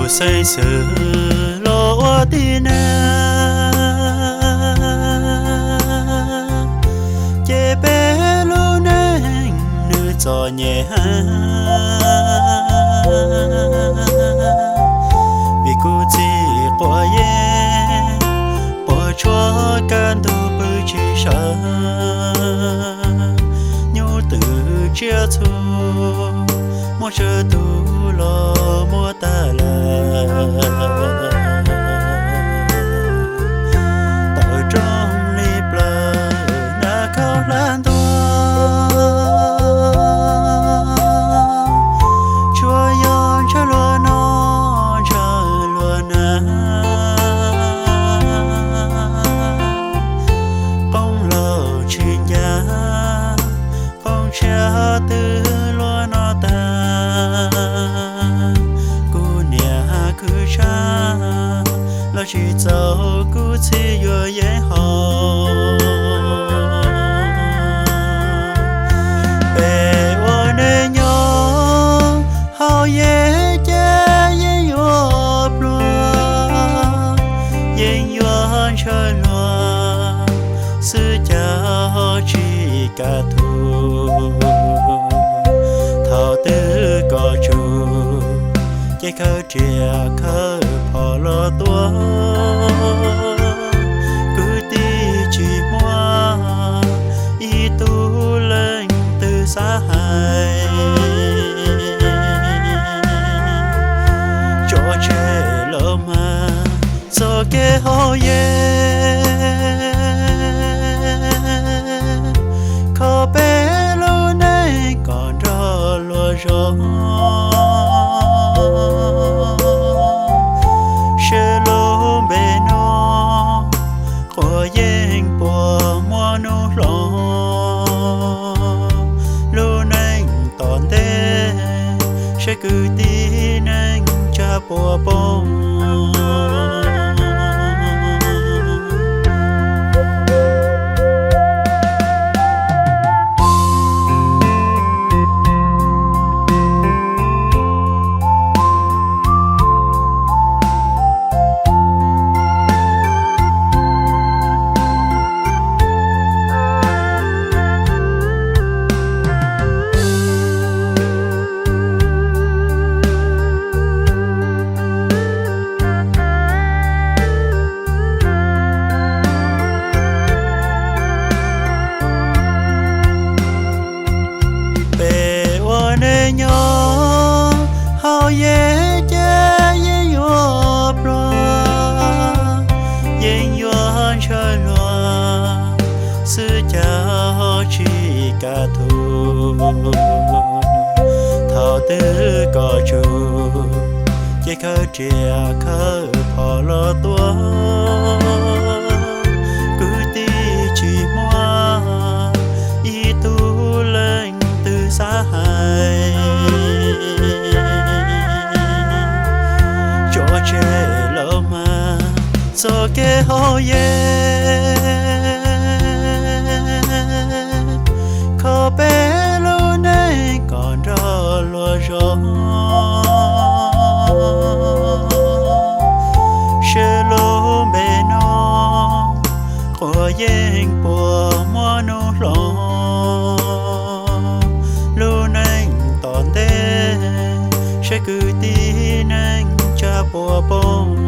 Xeeb Xwm los ua tib neeg, ces peb lub neej nws txom nyem heev. Vim kuv txiv quav yeeb, quav tshuaj kaj ntug pw tsis sawv, nyuj twm tsiaj txhu muab tsawg tus los muab tag lawm. Tawm rooj li plaws nas khaub hlab ntua, tsuas yog ntshaw luag noj ntshaw luag hnav, qoob loo tsis ncaj, qoob tshiab twb luag noj tag. Kuv niam khwv tshaj los tsis txaus kuv txiv yuav yeeb haus. Peb ua neej nyob haus yeeb ces yeej yuav pluag, yeej yuav ntshaw luag xwb cas ho tsis kam thuv. Thaum twg kom tsum ces khawb riam khawb phom los tuaj, kwv tij tsis muaj ib tug leej twg xav hais. Tso tseg los mas txoj kev haus yeeb, kho peb lub neej kom nrog luag zoo. Seb lub npe no quav yeeb puas muaj hnub hloov, lub neej tom ntej seb kwv tij neej tsa puas poob. Peb ua neej nyob haus yeeb ces yeej yuav pluag, yeej yuav ntshaw luag xwb cas ho tsis kam thuv. Thaum twg kom tsum ces khawb riam khawb phom los tuaj, kwv tij tsis muaj ib tug leej twg xav hais. Tso tseg los mas txoj kev haus yeeb, kho peb lub neej kom nrog luag zoo. Seb lub npe no quav yeeb puas muaj hnub hloov, lub neej tom ntej seb kwv tij neej tsa puas poob.